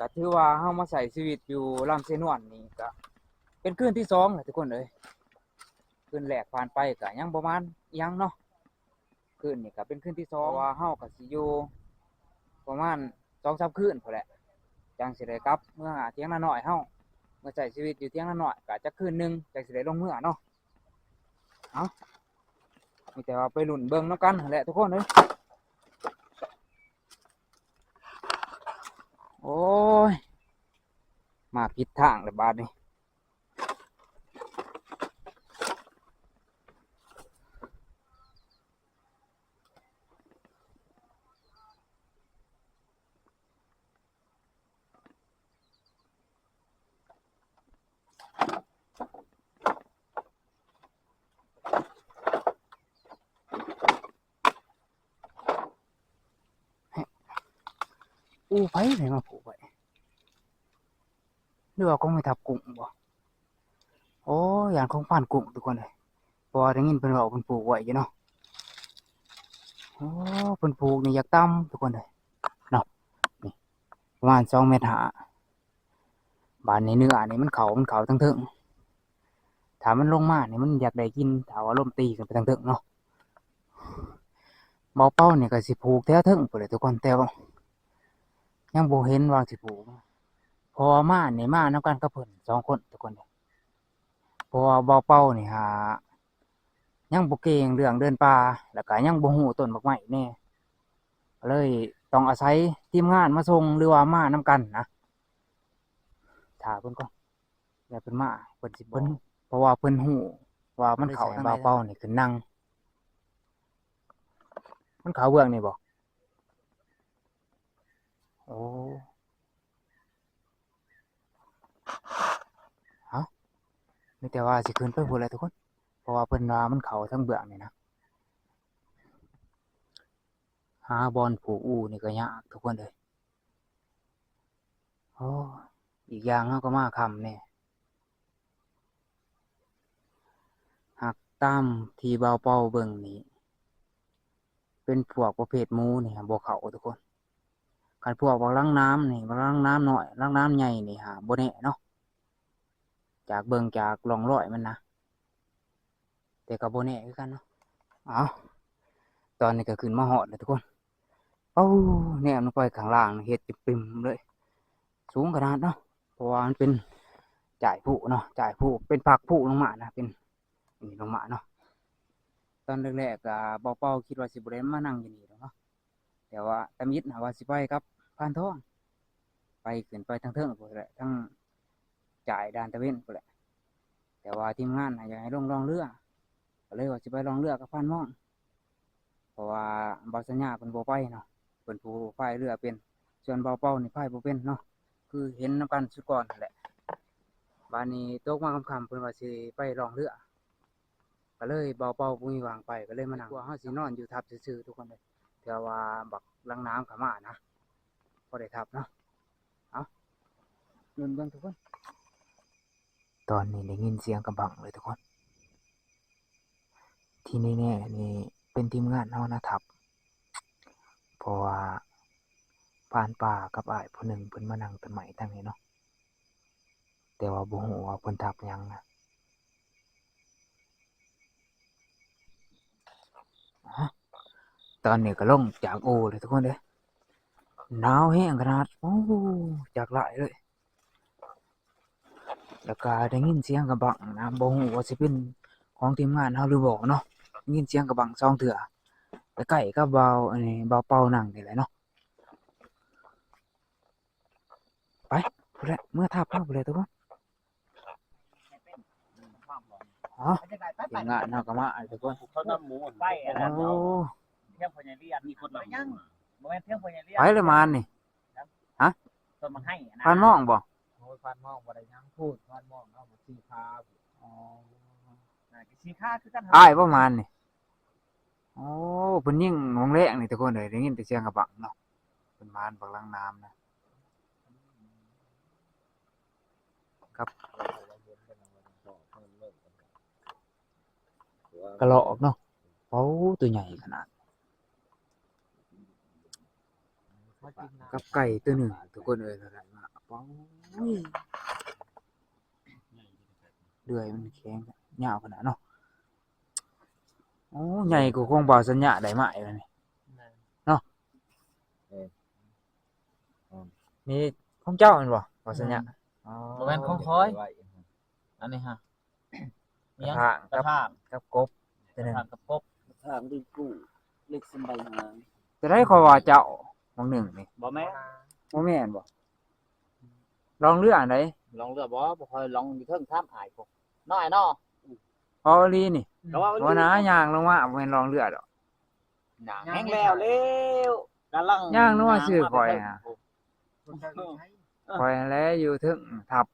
ກໍຖືວ່າເຮົາມາໃຊ້ຊີວິດຢູ່ລຳເຊນວນນີ້ ກໍເປັນຄືນທີສອງແລ້ວທຸກຄົນເອີຍ. ຄືນແລກຜ່ານໄປກໍຍັງບໍ່ມານອີ່ຫຍັງເນາະ. ຄືນນີ້ກໍເປັນຄືນທີສອງ ເພາະວ່າເຮົາກໍຊິຢູ່ປະມານສອງສາມຄືນພຸ້ນແຫຼະ ຈັ່ງຊິໄດ້ກັບເມືອຖຽງນານ້ອຍເຮົາ ມາໃຊ້ຊີວິດຢູ່ຖຽງນານ້ອຍ ກໍຈັກຄືນໜຶ່ງ ຈັ່ງຊິໄດ້ລົງເມືອເນາະ. ເອົ້າ ມີແຕ່ວ່າໄປລຸ້ນເບິ່ງນຳກັນຫັ້ນແຫຼະທຸກຄົນເອີຍ. ໂອ້ຍ ມາຜິດທາງແລ້ວບາດນີ້. ອູ້ ໃຜໃຜມາຜູກໄວ້? ຫຼືວ່າຂອງແມ່ທັບກຸ້ງບໍ? ໂອ້ ຢ້ານຂອງພານກຸ້ງທຸກຄົນເອີຍ ເພາະວ່າໄດ້ຍິນເພິ່ນເວົ້າເພິ່ນຜູກໄວ້ຢູ່ເນາະ. ໂອ້ ເພິ່ນຜູກນີ້ຢາກຕ່ຳທຸກຄົນເອີຍເນາະ ນີ້ປະມານສອງແມັດຫ້າ. ບາດນີ້ເນື້ອນີ້ມັນເຂົ້າ ມັນເຂົ້າທາງເທິງ ຖ້າມັນລົງມານີ້ມັນຢາກໄດ້ກິນ ຖ້າວ່າລົມຕີຂຶ້ນໄປທາງເທິງເນາະ. ເບົາເປົານີ້ກໍຊິຜູກແຖວເທິງພຸ້ນແຫຼະທຸກຄົນ ແຕ່ວ່າຍັງບໍ່ເຫັນວ່າຊິຜູກ ເພາະວ່າມານີ້ມານຳກັນກັບເພິ່ນສອງຄົນທຸກຄົນເອີຍ. ເພາະວ່າເບົາເປົານີ້ຫາຍັງບໍ່ເກັ່ງເລື່ອງເດີນປ່າ ແລ້ວກໍຍັງບໍ່ຮູ້ຕົ້ນໝາກໄມ້ແດ່ ກໍເລີຍຕ້ອງອາໄສທີມງານມາສົ່ງ ຫຼືວ່າມານຳກັນນະ. ຖ້າເພິ່ນກ່ອນ ແລ້ວເພິ່ນມາ ເພິ່ນຊິບອກ ເພາະວ່າເພິ່ນຮູ້ວ່າມັນເຂົ້າທາງໃດ. ເບົາເປົານີ້ຂຶ້ນນັ່ງ ມັນເຂົ້າເບື້ອງນີ້ບໍ? ໂອ້ ເອົ້າ ມີແຕ່ວ່າຊິຂຶ້ນໄປພຸ້ນແຫຼະທຸກຄົນ ເພາະວ່າເພິ່ນວ່າມັນເຂົ້າທາງເບື້ອງນີ້ນະ. ຫາບ່ອນຜູກອູ່ນີ້ກໍຍາກທຸກຄົນເອີຍ. ໂອ້ ອີກຢ່າງເຮົາກໍມາຄ່ຳແດ່. ຫາກຕາມທີ່ເບົາເປົາເບິ່ງນີ້ ເປັນພວກປະເພດໝູນີ້ບໍ່ເຂົ້າທຸກຄົນ. ຄັນພວກບັກຫຼັງໜາມນີ້ ບັກຫຼັງໜາມນ້ອຍ ຫຼັງໜາມໃຫຍ່ນີ້ຫາບໍ່ແນ່ເນາະ ຈາກເບິ່ງຈາກຮ່ອງຮອຍມັນນະ ແຕ່ກໍບໍ່ແນ່ຄືກັນເນາະ. ເອົ້າ ຕອນນີ້ກໍຂຶ້ນມາຮອດແລ້ວທຸກຄົນ. ເອົ້າ ແນມລົງໄປຂ້າງລ່າງເຮັດຈະປິ່ມເລີຍ ສູງຂະໜາດເນາະ ເພາະວ່າມັນເປັນຈ້າຍພູເນາະ ຈ້າຍພູ ເປັນພັກພູລົງມານະ ເປັນນີ້ລົງມາເນາະ. ຕອນແລກໆ ກໍເບົາເປົາຄິດວ່າຊິບໍ່ໄດ້ມານັ່ງຢູ່ນີ້ດອກເນາະ ແຕ່ວ່າຕຳອິດນະວ່າຊິໄປກັບພານທອງ ໄປຂຶ້ນໄປທາງເທິງພຸ້ນແຫຼະ ທາງຈ່າຍດ່ານຕາເວັນພຸ້ນແຫຼະ ແຕ່ວ່າທີມງານນະຢາກໃຫ້ລົງລ່ອງເຮືອ ກໍເລີຍວ່າຊິໄປລ່ອງເຮືອກັບພານມອງ ເພາະວ່າບ່າວສັນຍາເພິ່ນບໍ່ໄປເນາະ ເພິ່ນຜູ້ພາຍເຮືອເປັນ ສ່ວນບ່າວເປົານີ້ພາຍບໍ່ເປັນເນາະ ຄືເຫັນນຳກັນຊຸດກ່ອນຫັ້ນແຫຼະ. ບາດນີ້ຕົກມາຄ່ຳໆ ເພິ່ນວ່າຊິໄປລ່ອງເຮືອ ກໍເລີຍບ່າວເປົາບໍ່ມີຫວ່າງໄປ ກໍເລີຍມານັ່ງ ກວ່າເຮົາຊິນອນຢູ່ທັບຊື່ໆ ທຸກຄົນເອີຍ ເທື່ອວ່າບັກຫຼັງໜາມເຂົ້າມານະ ພໍໄດ້ທັບເນາະ. ເອົ້າ ລຸ້ນເບິ່ງທຸກຄົນ. ຕອນນີ້ໄດ້ຍິນສຽງກະບັງເລີຍທຸກຄົນ. ທີ່ແນ່ໆນີ້ເປັນທີມງານເຮົານະທັບ ເພາະວ່າພານປ່າກັບອ້າຍຜູ້ໜຶ່ງເພິ່ນມານັ່ງຕົ້ນໄມ້ທາງນີ້ເນາະ ແຕ່ວ່າບໍ່ຮູ້ວ່າເພິ່ນທັບຫຍັງນະ. ຕອນນີ້ກໍລົງຈາກອູ່ເລີຍທຸກຄົນເອີຍ ໜາວແຮງຂະໜາດ ໂອ້ ຈັກຫຼາຍເລີຍ. ແລ້ວກໍໄດ້ຍິນສຽງກະບັງນະ ບໍ່ຮູ້ວ່າຊິເປັນຂອງທີມງານເຮົາຫຼືບໍ່ເນາະ ໄດ້ຍິນສຽງກະບັງສອງເທື່ອ ໃກ້ໆກັບບ່າວ ອັນນີ້ ບ່າວເປົານັ່ງນີ້ແຫຼະເນາະ. ໄປ ພຸ້ນແຫຼະ ເມືອທັບເຮົາພຸ້ນແຫຼະທຸກຄົນ. ເອົ້າ ທີມງານເຮົາກໍມາທຸກຄົນ. ໄປອັນນັ້ນ ໂອ້ ທຽງພໍ່ໃຫຍ່ລຽນ ມີຄົນນຳ ຍັງ ບໍ່ແມ່ນທຽງພໍ່ໃຫຍ່ລຽນ ໃຜລະມານນີ້? ຮະ? ຕົ້ນໝາກໄຮນະ ພານມອງບໍ່? ໂອ້ຍ ພານມອງບໍ່ໄດ້ຫຍັງ ພຸ້ນ ພານມອງເຮົາບໍ່ສີ່ຂາ. ອໍ ອ່າ ສີ່ຂາຄືກັນ ອ້າຍບໍ່ມານນີ້? ໂອ້ ເພິ່ນຍິງວາງແລງນີ້ທຸກຄົນເອີຍ ໄດ້ຍິນແຕ່ສຽງກະບັງເນາະ. ເພິ່ນມານບັກຫຼັງໜາມນະ ກັບກະລອກເນາະ. ໂອ້ ຕົວໃຫຍ່ຂະໜາດ ກັບໄກ່ຕົວໜຶ່ງທຸກຄົນເອີຍ ໄດ້ມາ ໂອ້ຍ ເດືອຍມັນແຂງຍາວຂະໜາດເນາະ. ໂອ້ ໃຫຍ່ກວ່າຂອງບ່າວສັນຍາໄດ້ໝ້າອີກແລ້ວນີ້ ແມ່ນ ເນາະ. ເອີ ແມ່ນ ມີຂອງເຈົ້າແມ່ນບໍ່ ບ່າວສັນຍາ? ແມ່ນ ອໍ ບໍ່ແມ່ນຂອງຂ້ອຍ ອັນນີ້ຮະ ມີຫຍັງ ກະຖາງ ກະຖາງກັບ ກັບກົບ ກະຖາງກັບກົບ ກະຖາງດຶງກູ້ ເລັກຊຳໃບຫາງ ຕົວໃດຂ້ອຍວ່າເຈົ້າ ໝ່ອງໜຶ່ງນີ້ ບໍ່ແມ່ນ ບໍ່ແມ່ນບໍ່? ລອງເລືອອັນໃດ? ລອງເລືອບໍ່? ບໍ່ຄ່ອຍລອງ ຢູ່ເທິງຖາມອ້າຍພວກ ນ້ອຍເນາະ. ເວົ້າອີ່ຫຼີນີ້ ກໍເວົ້າອີ່ຫຼີ ບໍ່ນາ ຍ່າງລົງມາ ບໍ່ແມ່ນລອງເລືອດອກ ຍ່າງແຮງແລ້ວ ແລ້ວ ກຳລັງຍ່າງລົງມາຊື່ຂ້ອຍຫາ ຂ້ອຍຫັ້ນແຫຼະຢູ່ເທິງ ທັບ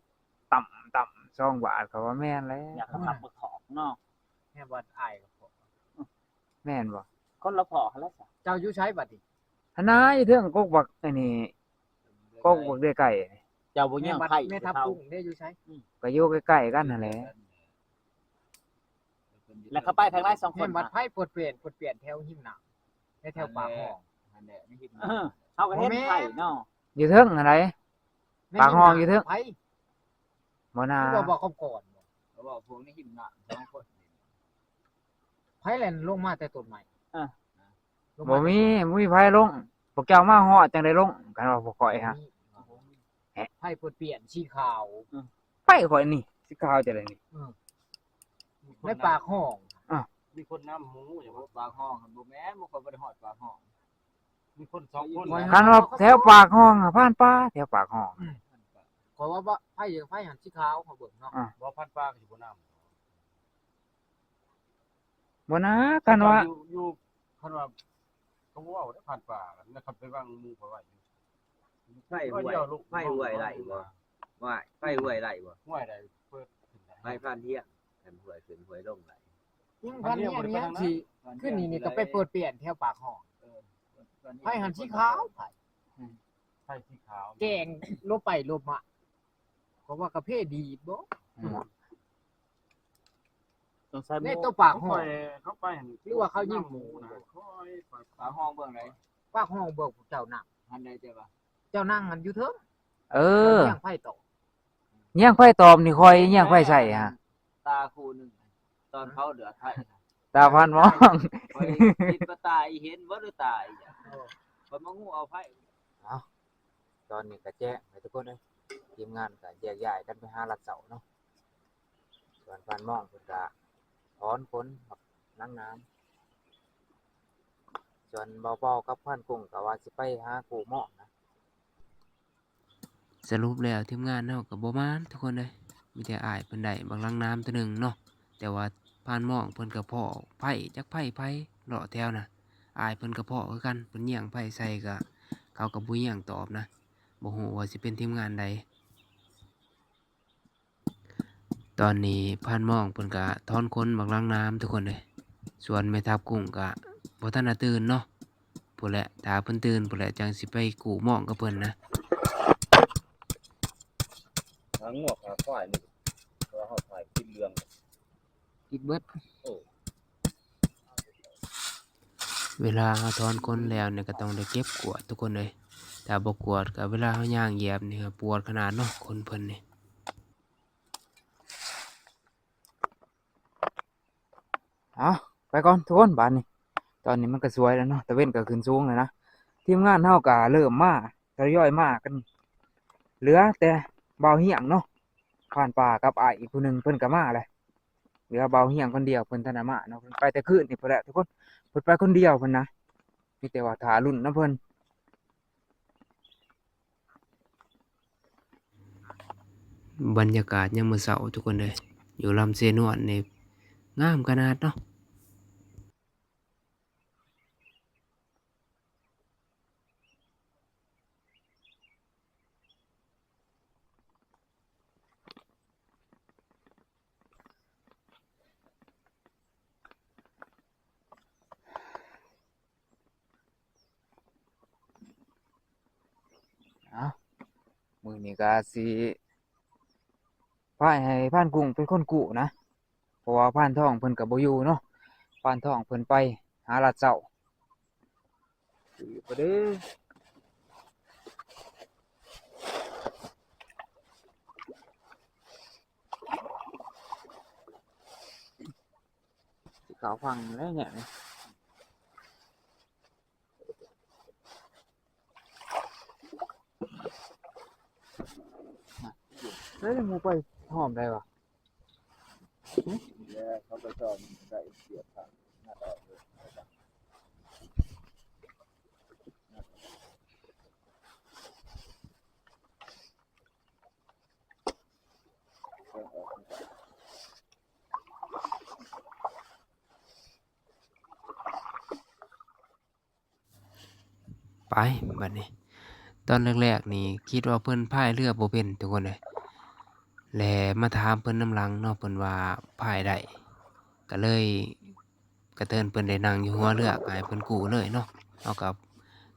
ຕ່ຳໆ ສອງບາດ ເຂົາວ່າແມ່ນແລ້ວ ຢາກຂັບບັກຂອກເນາະ ແມ່ນບໍ່ອ້າຍ? ແມ່ນບໍ່? ຄົນລະພໍ້ຫັ້ນແຫຼະ ເຈົ້າຢູ່ໃສບັດນີ້? ຫັ້ນນາ ຢູ່ເທິງກົກບັກອັນນີ້ ກົກບັກເດືອຍໄກ່ ເຈົ້າບໍ່ຍ່າງໄຜ ແມ່ທັບກຸ້ງເດ້ ຢູ່ໃສ? ກໍຢູ່ໃກ້ໆກັນຫັ້ນແຫຼະ ແລ້ວເຂົາໄປທາງໃດສອງຄົນ? ແມ່ນບັດໄຜປວດປ່ຽນ ປວດປ່ຽນແຖວຮິມນ້ຳ ແຖວປາກຫ້ອງຫັ້ນແຫຼະ ໃນຮິມນ້ຳ ເອີ ເຮົາກໍເຫັນໄຜເນາະ ຢູ່ເທິງຫັ້ນໃດ ປາກຫ້ອງຢູ່ເທິງ ໃຜ ບໍ່ນາ ຄືວ່າບໍ່ຄອບກ່ອນ ເຂົາເວົ້າພວກໃນຮິມນ້ຳສອງຄົນ ໃຜແລ່ນລົງມາແຕ່ຕົ້ນໄມ້? ເອີ ບໍ່ມີ ບໍ່ມີໃຜລົງ ພວກເຈົ້າມາຮອດຈັ່ງໄດ້ລົງ ຄັນວ່າພວກຂ້ອຍຫະ ໃຜເພິ່ນປ່ຽນສີຂາວ ເອີ ໃຜຂ້ອຍນີ້ສີຂາວຈັ່ງໃດນີ້ ເອີ ໃນປາກຫ້ອງ ອາ ມີຄົນນຳໝູ ປາກຫ້ອງຫັ້ນບໍ່ແມ່ນ ບໍ່ ຂ້ອຍບໍ່ໄດ້ຮອດປາກຫ້ອງ ມີຄົນສອງຄົນ ຄັນວ່າແຖວປາກຫ້ອງ ຜ່ານປ່າແຖວປາກຫ້ອງ ອືມ ຂ້ອຍວ່າ ວ່າໃຜ ໃຜຫັ້ນສີຂາວ ຂ້ອຍເບິ່ງເນາະ ອາ ບໍ່ ຜ່ານປ່າກໍຊິບໍ່ນຳ ບໍ່ນາ ຄັນວ່າ ຢູ່ ຢູ່ ຄັນວ່າ ເຂົາເວົ້າໄດ້ຜ່ານປ່າ ແລ້ວຄັນໄປວາງໝູ່ເຂົາໄວ້ຢູ່ ໄຟຫ້ວຍ ໄຟຫ້ວຍໄຫຼບໍ່? ວ່າໄຟຫ້ວຍໄຫຼບໍ່? ຫ້ວຍໃດເປີດຂຶ້ນໄດ້? ໄຟຜ່ານທຽງ ຄັນຫ້ວຍຂຶ້ນຫ້ວຍລົງໄຫຼ ຍັງຜ່ານທຽງຍັງຊິ ຄືນີ້ນີ້ກໍໄປເປີດປ່ຽນແຖວປາກຫ້ອງ ເອີ ໄຟຫັ້ນສີຂາວ ໄຟ ອືມ ໄຟສີຂາວ ແກງລົບໄປລົບມາ ເຂົາວ່າກາເຟດີດບໍ່? ອືມ ຕ້ອງໃສ່ໝູ່ ໃນໂຕປາກຫ້ອງ ເຂົາໄປຫັ້ນ ຫຼືວ່າເຂົາຍິງໝູ່ນະ ປາກຫ້ອງເບື້ອງໃດ? ປາກຫ້ອງເບື້ອງພວກເຈົ້ານັ່ງຫັ້ນໃດ ເຈົ້າວ່າ ເຈົ້ານັ່ງຫັ້ນຢູ່ເທິງ ເອີ ແຍງໄຟຕອບ ແຍງໄຟຕອບນີ້ ຂ້ອຍແຍງໄຟໃສ່ຫະ ຕາຄູ່ໜຶ່ງ ຕອນເຜົາເດືອດໄຟ ຕາພັນມອງ ຂ້ອຍຄິດວ່າຕາອີເຫັນບໍ່ ຫຼືຕາອີຫຍັງ ເອີ ຂ້ອຍມາງູເອົາໄຟ ເອົ້າ ຕອນນີ້ກໍແຈ້ງແລ້ວທຸກຄົນເອີຍ ທີມງານກໍແຍກຍ້າຍກັນໄປຫາລັດເຊົາເນາະ ສ່ວນພັນມອງເພິ່ນກໍຖອນຂົນບັກນາງນາມ ສ່ວນເບົາເປົາກັບພັນກຸ້ງກໍວ່າຊິໄປຫາກູ້ມອງນະ. ສະຫຼຸບແລ້ວທີມງານເຮົາກໍບໍ່ມານທຸກຄົນເອີຍ ມີແຕ່ອ້າຍເພິ່ນໄດ້ບັກນາງນາມໂຕໜຶ່ງເນາະ ແຕ່ວ່າພານມອງເພິ່ນກໍພໍ້ໄພ້ ຈັກໄພ້ໃຜເລາະແຖວນະ ອ້າຍເພິ່ນກໍພໍ້ຄືກັນ ເພິ່ນແຍງໄພ້ໃສ່ກໍ ເຂົາກໍບໍ່ແຍງຕອບນະ ບໍ່ຮູ້ວ່າຊິເປັນທີມງານໃດ. ຕອນນີ້ພານມອງເພິ່ນກະຖອນຂົນບັກນາງນາມທຸກຄົນເອີຍ ສ່ວນແມ່ທັບກຸ້ງກະບໍ່ທັນນະຕື່ນເນາະ ພຸ້ນແຫຼະ ຖ້າເພິ່ນຕື່ນພຸ້ນແຫຼະ ຈັ່ງຊິໄປກູ້ມອງກັບເພິ່ນນະ. ຫາງົວຫາຄວາຍນີ້ ເພາະວ່າເຮົາຖ່າຍກິນເລື່ອງ ກິນເບິດ ເວລາເຮົາຖອນຂົນແລ້ວນີ້ກະຕ້ອງໄດ້ເກັບກວາດທຸກຄົນເອີຍ ຖ້າບໍ່ກວາດກະເວລາເຮົາຍ່າງຢຽບນີ້ກະປວດຂະໜາດເນາະ ຂົນເພິ່ນນີ້. ເອົາ ໄປກ່ອນທຸກຄົນ ບາດນີ້ ຕອນນີ້ມັນກໍສວຍແລ້ວເນາະ ຕາເວັນກໍຂຶ້ນສູງແລ້ວນະ ທີມງານເຮົາກໍເລີ່ມມາ ທະຍອຍມາກັນ ເຫຼືອແຕ່ບ່າວຮຽງເນາະ ພານປ່າກັບອ້າຍອີກຜູ້ໜຶ່ງ ເພິ່ນກໍມາແລ້ວ ເຫຼືອບ່າວຮຽງຄົນດຽວ ເພິ່ນທັນໄດ້ມາເນາະ ເພິ່ນໄປແຕ່ຄືນນີ້ພຸ້ນແຫຼະທຸກຄົນ ເພິ່ນໄປຄົນດຽວເພິ່ນນະ ມີແຕ່ວ່າຖ້າລຸ້ນນຳເພິ່ນ. ບັນຍາກາດຍາມມື້ເຊົ້າທຸກຄົນເອີຍ ຢູ່ລຳເຊນວນນີ້ງາມຂະໜາດເນາະ. ເອົ້າ ມື້ນີ້ກໍຊິພາ ໃຫ້ພານກຸ້ງເປັນຄົນກູ້ນະ ເພາະວ່າພານທອງເພິ່ນກໍບໍ່ຢູ່ເນາະ ພານທອງເພິ່ນໄປຫາລາດເຊົ້າ. ໄປເດີ. ເຂົ້າຝັ່ງແລ້ວແຍະນີ້. ເອີຍ ໝູ່ໄປຫອມໄດ້ຫວາ? ແລ້ວເຂົາໄປຊອມໄດ້ສຽບທາງ. ໄປ ບັດນີ້ ຕອນແລກໆນີ້ຄິດວ່າເພິ່ນພາຍເຮືອບໍ່ເປັນທຸກຄົນເອີຍ ແລະ ມາຖາມເພິ່ນນຳຫຼັງເນາະ ເພິ່ນວ່າພາຍໄດ້ ກະເລີຍກະເທີນເພິ່ນໄດ້ນັ່ງຢູ່ຫົວເຮືອ ກະໃຫ້ເພິ່ນກູ້ເລີຍເນາະ ເຮົາກະ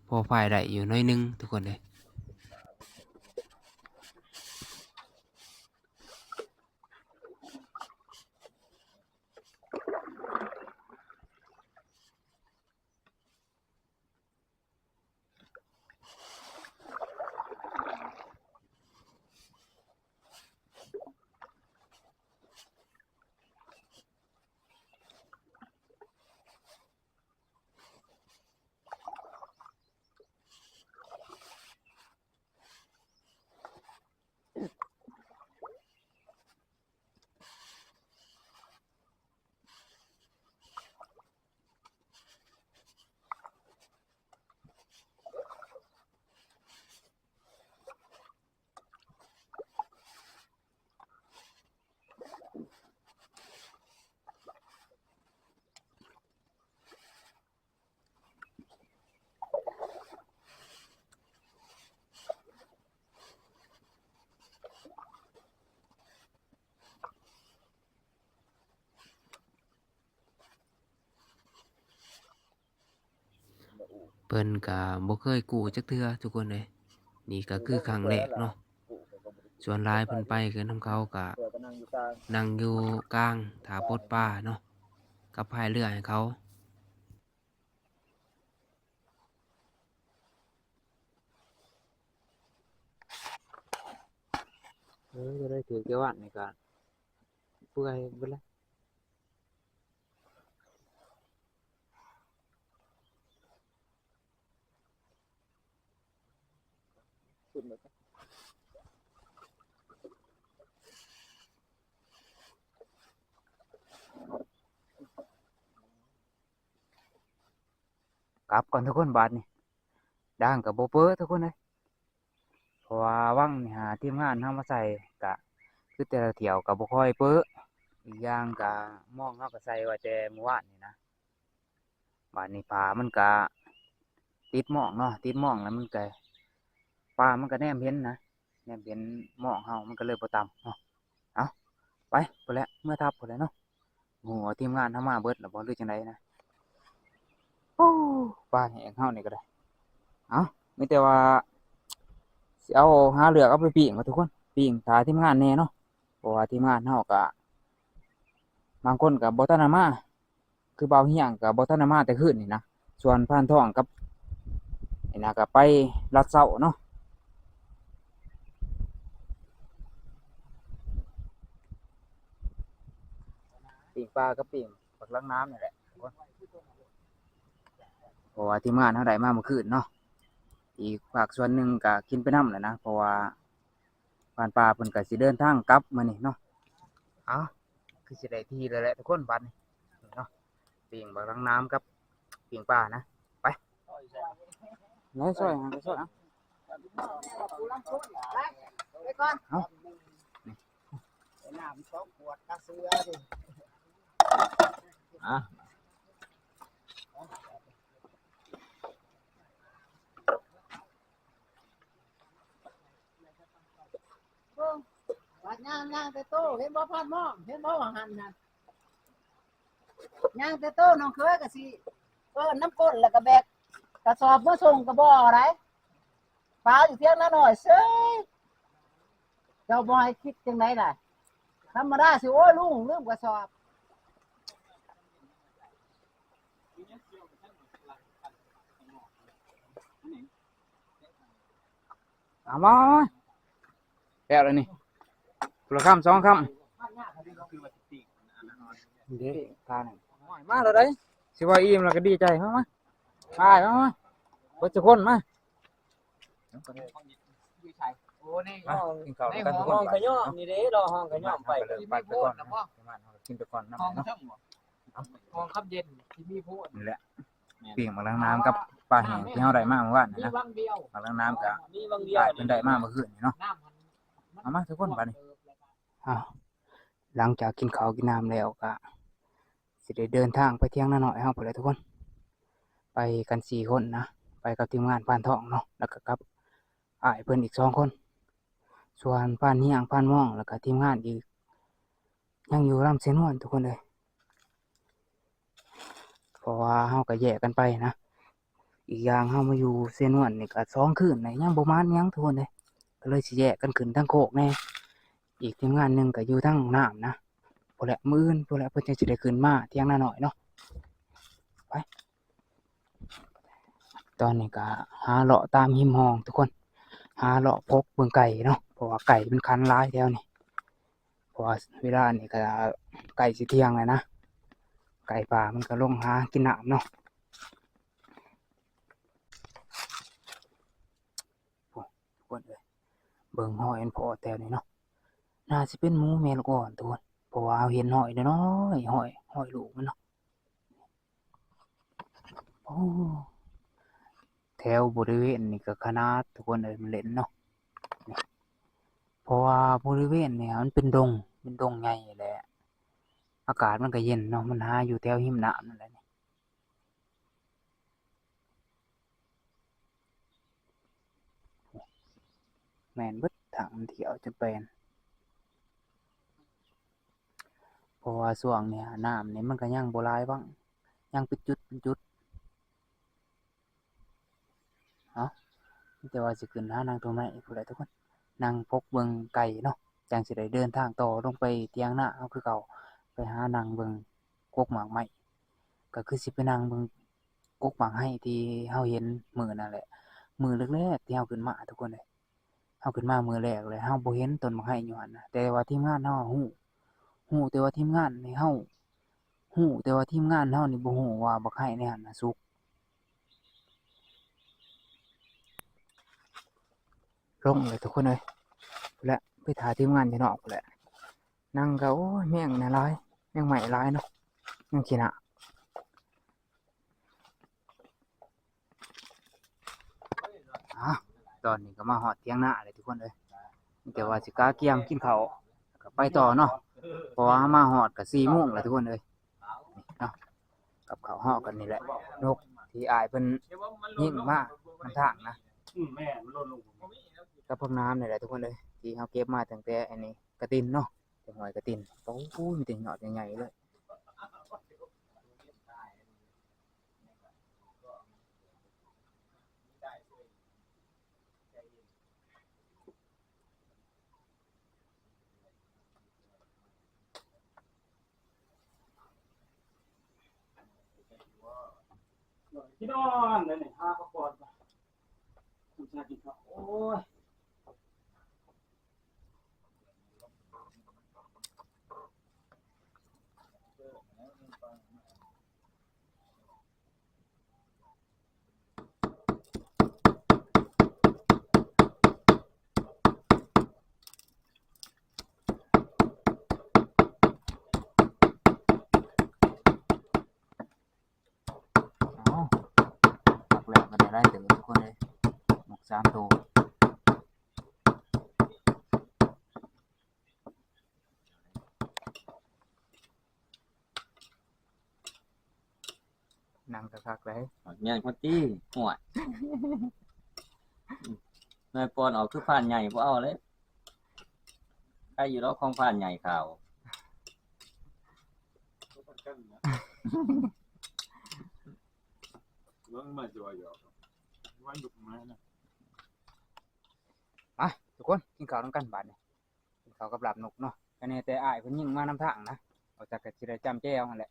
ພໍພາຍໄດ້ຢູ່ໜ້ອຍໜຶ່ງທຸກຄົນເອີຍ. ເພິ່ນກະບໍ່ເຄີຍກູ້ຈັກເທື່ອທຸກຄົນເອີຍ ນີ້ກະຄືຄັ້ງແລກເນາະ ສ່ວນຫຼາຍເພິ່ນໄປກັນນຳເຂົາກະນັ່ງຢູ່ກາງຖ້າປົດປາເນາະ ກັບພາຍເຮືອໃຫ້ເຂົາ. ເອີ ຈະໄດ້ຖືກແຕ່ວັນນີ້ກະເປື່ອຍເບິດແລ້ວ. ກັບກ່ອນທຸກຄົນບາດນີ້ ດາງກະບໍ່ເປີະທຸກຄົນເອີຍ ເພາະວ່າວັງນີ້ຫາທີມງານເຮົາມາໃສ່ກະຄືແຕ່ລະຖ້ຽວກະບໍ່ຄ່ອຍເປີະ ອີກຢ່າງກະມອງເຮົາກະໃສ່ໄວ້ແຕ່ມື້ວານນີ້ນະ ບາດນີ້ປາມັນກະຕິດມອງເນາະ ຕິດມອງແລ້ວມັນກະ ປາມັນກະແນມເຫັນນະ ແນມເຫັນມອງເຮົາ ມັນກະເລີຍບໍ່ຕຳເນາະ. ເອົາ ໄປພຸ້ນແຫຼະ ເມືອທັບພຸ້ນແຫຼະເນາະ. ບໍ່ຮູ້ວ່າທີມງານເຮົາມາເບິດແລ້ວບໍ່ ຫຼືຈັ່ງໃດນະ. ໂອ້ ປາແຫ້ງເຮົານີ້ກະໄດ້. ເອົາ ມີແຕ່ວ່າຊິເອົາ ຫາເລືອກເອົາໄປປີ້ງວ່າທຸກຄົນ ປີ້ງຖ້າທີມງານແດ່ເນາະ. ເພາະວ່າທີມງານເຮົາກະ ບາງຄົນກະບໍ່ທັນໄດ້ມາ ຄືບ່າວຮຽງກະບໍ່ທັນໄດ້ມາແຕ່ຄືນນີ້ນະ. ສ່ວນພານທອງກັບ ນີ້ນະ ກະໄປລັດເຊົ້າເນາະ. ປີ້ງປາກັບປີ້ງບັກລັງນ້ຳນີ້ແຫຼະ ເພາະວ່າທີມງານເຮົາໄດ້ມາມື້ຄືນເນາະ. ອີກພາກສ່ວນໜຶ່ງກະກິນໄປນຳແຫຼະນະ ເພາະວ່າ ພານປ່າເພິ່ນກະຊິເດີນທາງກັບມື້ນີ້ເນາະ. ເອົາ ຄືຊິໄດ້ທີ່ແລ້ວແຫຼະທຸກຄົນ ບາດນີ້ເນາະ ປີ້ງບັກລັງນ້ຳກັບປີ້ງປານະ. ໄປ ໄປຊ່ອຍ ຫາກະຊ່ອຍ ເອົາ ໄປກ່ອນ ເອົາ ໄປນ້ຳສອງຂວດກະເສືອ ອ່ະ. ເບິ່ງ ບາດຍ່າງ ຍ່າງແຕ່ໂຕ ເຫັນບໍ່ພານມອງ ເຫັນບໍ່ວ່າຫັ້ນນະ ຍ່າງແຕ່ໂຕ ນ້ອງເຂີຍກະຊິເອີ້ນນຳກົ້ນ ແລ້ວກະແບກກະສອບມາສົ່ງກະບໍ່ໄດ້ ປາຢູ່ທຽງນານ້ອຍເສີຍ. ເຈົ້າບໍ່ໃຫ້ຄິດຈັ່ງໃດລະ ທຳມະດາຊິ ໂອ້ຍ ລຸງລືມກະສອບ. ເອົາມາ ແລ້ວລະນີ້ ຄົນລະຄຳສອງຄຳ ເດ້ ປານັ້ນ ມາແລ້ວເດ້ ຊິວ່າອີ່ມແລ້ວກໍດີໃຈ. ມາ ມາ ອ້າຍ ມາ ມາ ເບິດທຸກຄົນມາ. ໂອ້ ໃນ ມາ ກິນເຂົ້ານຳກັນທຸກຄົນ ຫ້ອງຂະຫຍ້ອມນີ້ເດ້ ເລາະຫ້ອງຂະຫຍ້ອມໄປ ກິນໄປກ່ອນນະ ກິນໄປກ່ອນນຳເນາະ. ຫ້ອງຄຳເຢັນທີ່ມີໂພດນີ້ແຫຼະ ປີ້ງໝາກນາງນາມກັບປາແຫ້ງທີ່ເຮົາໄດ້ມາມື້ວານນີ້ນະ. ໝາກນາງນາມກໍ ມີວັງວຽວ ອ້າຍເພິ່ນໄດ້ມາມື້ຄືນນີ້ເນາະ. ເອົາມາທຸກຄົນບາດນີ້. ອ້າວ ຫຼັງຈາກກິນເຂົ້າກິນນ້ຳແລ້ວກໍຊິໄດ້ເດີນທາງໄປຖຽງນານ້ອຍເຮົາພຸ້ນແຫຼະທຸກຄົນ. ໄປກັນສີ່ຄົນນະ ໄປກັບທີມງານພານທອງເນາະ ແລ້ວກໍກັບອ້າຍເພິ່ນອີກສອງຄົນ. ສ່ວນພານຮຽງ ພານມອງ ແລ້ວກໍທີມງານອີກ ຍັງຢູ່ລຳເຊນວນທຸກຄົນເອີຍ ເພາະວ່າເຮົາກໍແຍກກັນໄປນະ. ອີກຢ່າງເຮົາມາຢູ່ເຊນວນນີ້ກໍສອງຄືນແລ້ວ ຍັງບໍ່ມານຫຍັງທຸກຄົນເອີຍ ກໍເລີຍຊິແຍກກັນຂຶ້ນທາງໂຄກແດ່. ອີກທີມງານໜຶ່ງກໍຢູ່ທາງນ້ຳນະ ພຸ້ນແຫຼະ ມື້ອື່ນພຸ້ນແຫຼະ ເພິ່ນຈັ່ງຊິໄດ້ຂຶ້ນມາຖຽງນານ້ອຍເນາະ. ໄປ ຕອນນີ້ກໍຫາເລາະຕາມຮິມຮ່ອງທຸກຄົນ ຫາເລາະພົກເບິ່ງໄກ່ເນາະ ເພາະວ່າໄກ່ມັນຂັນຫຼາຍແຖວນີ້. ເພາະວ່າເວລານີ້ກໍໃກ້ຊິທ່ຽງແລ້ວນະ ໄກ່ປ່າມັນກໍລົງຫາກິນນ້ຳເນາະ. ໂອ້ ທຸກຄົນເອີຍ ເບິ່ງຮອຍມັນເພາະແຖວນີ້ເນາະ ໜ້າຊິເປັນໝູແມ່ລູກອ່ອນທຸກຄົນ ເພາະວ່າເຮົາເຫັນຮອຍນ້ອຍໆ ຮອຍ ຮອຍລູກມັນເນາະ. ໂອ້ ແຖວບໍລິເວນນີ້ກໍຂະໜາດທຸກຄົນເອີຍ ມັນເຫຼັ້ນເນາະ ເພາະວ່າບໍລິເວນນີ້ມັນເປັນດົງ ເປັນດົງໃຫຍ່ແຫຼະ ອາກາດມັນກໍເຢັນເນາະ ມັນຫາຢູ່ແຖວຮິມນ້ຳນັ້ນແຫຼະ. ແມ່ນເບິດທາງມັນທ່ຽວຈະແປນ ເພາະວ່າຊ່ວງນີ້ນ້ຳນີ້ມັນກໍຍັງບໍ່ຫຼາຍຫວັງ ຍັງເປັນຈຸດເປັນຈຸດ. ເອົາ ມີແຕ່ວ່າຊິຂຶ້ນຫານັ່ງຕົງໄມ້ພຸ້ນແຫຼະທຸກຄົນ ນັ່ງພົກເບິ່ງໄກ່ເນາະ ຈັ່ງຊິໄດ້ເດີນທາງຕໍ່ລົງໄປຖຽງນາເຮົາຄືເກົ່າ ໄປຫານັ່ງເບິ່ງກົກໝາກໄມ້ ກໍຄືຊິໄປນັ່ງເບິ່ງ ກົກໝາກໄຮທີ່ເຮົາເຫັນມື້ນັ້ນແຫຼະ ມື້ແລກໆທີ່ເຮົາຂຶ້ນມາທຸກຄົນເອີຍ. ເຮົາຂຶ້ນມາມື້ແລກເລີຍ ເຮົາບໍ່ເຫັນຕົ້ນໝາກໄຮຢູ່ຫັ້ນນະ ແຕ່ວ່າທີມງານເຮົາຮູ້ ຮູ້ແຕ່ວ່າທີມງານໃຫ້ເຮົາ ຮູ້ແຕ່ວ່າທີມງານເຮົານີ້ບໍ່ຮູ້ວ່າໝາກໄຮໃນຫັ້ນນະສຸກ. ລົງເລີຍທຸກຄົນເອີຍ ແລະ ໄປຖ້າທີມງານຢູ່ນອກພຸ້ນແຫຼະ. ນັ່ງກໍ ໂອ້ຍ ແມງນະຫຼາຍ ແມງໄມ້ຫຼາຍເນາະ ແມງຂີ້ໜ້າ. ອາ ຕອນນີ້ກໍມາຮອດຖຽງນາແລ້ວທຸກຄົນເອີຍ ມີແຕ່ວ່າຊິກະກຽມກິນເຂົ້າ ແລ້ວກໍໄປຕໍ່ເນາະ ເພາະວ່າມາຮອດກໍສີ່ໂມງແລ້ວທຸກຄົນເອີຍເນາະ. ກັບເຂົ້າເຮົາກັນນີ້ແຫຼະ ນົກທີ່ອ້າຍເພິ່ນຍິງມານຳທາງນະ ກັບພວກນ້ຳນີ້ແຫຼະທຸກຄົນເອີຍ ທີ່ເຮົາເກັບມາຕັ້ງແຕ່ອັນນີ້ ກະຕິນເນາະ ແຕ່ຫ້ວຍກະຕິນ ໂອ້ຍ ມີແຕ່ຍອດໃຫຍ່ໆເລີຍ. ທີ່ນອນເລີຍນີ້ ຫາພັກຜ່ອນກ່ອນ ຕ້ອງຫາກິນເຂົ້າ ໂອ້ຍ. ເອົາ ພັກແລ້ວກໍໄດ້ຫຼາຍເຕີບທຸກຄົນເອີຍ ນົກສາມໂຕ. ນັ່ງຄັກໆເລີຍ ໝາກໃຫຍ່ພໍດີ ຫ້ວຍ ນາຍປອນອອກຄືພານໃຫຍ່ ບໍ່ເອົາເລີຍ ໃຄຢູ່ດອກຂອງພານໃຫຍ່ຂາວ ມາທຸກຄົນ ກິນເຂົ້ານຳກັນບາດນີ້. ເຂົ້າກັບລາບນົກເນາະ ກະແນ່ແຕ່ອ້າຍເພິ່ນຍິງມານຳທາງນະ ອອກຈາກກະຊິໄດ້ຈ້ຳແຈ່ວຫັ້ນແຫຼະ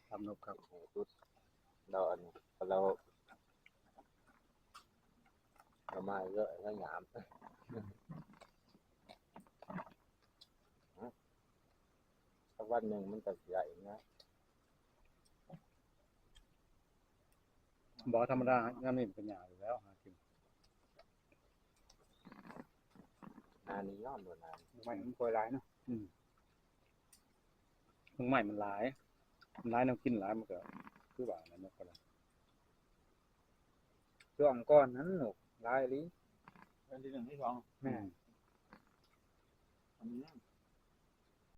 ລາບນົກຄັກສຸດດອກ ອັນນີ້ລາວເອົາມາເຍອະ ລາວຫຍາມ. ວັນໜຶ່ງມັນກໍຊິໄດ້ນະ. ບໍ່ ທຳມະດາຍາມນີ້ມັນກໍຍາກຢູ່ແລ້ວ ຫາກິນ. ໜ້ານີ້ຍ້ອນບໍ່ນານ ໄມ້ມັນຄ່ອຍຫຼາຍເນາະ. ອືມ ໝາກໄມ້ມັນຫຼາຍ ມັນຫຼາຍ ແນວກິນຫຼາຍ ມັນກໍຄືວ່ານັ້ນນະ. ຊ່ວງກ່ອນນັ້ນນົກຫຼາຍອີ່ຫຼີ ເດືອນທີໜຶ່ງທີສອງ ແມ່ນ ອືມ ອັນນີ້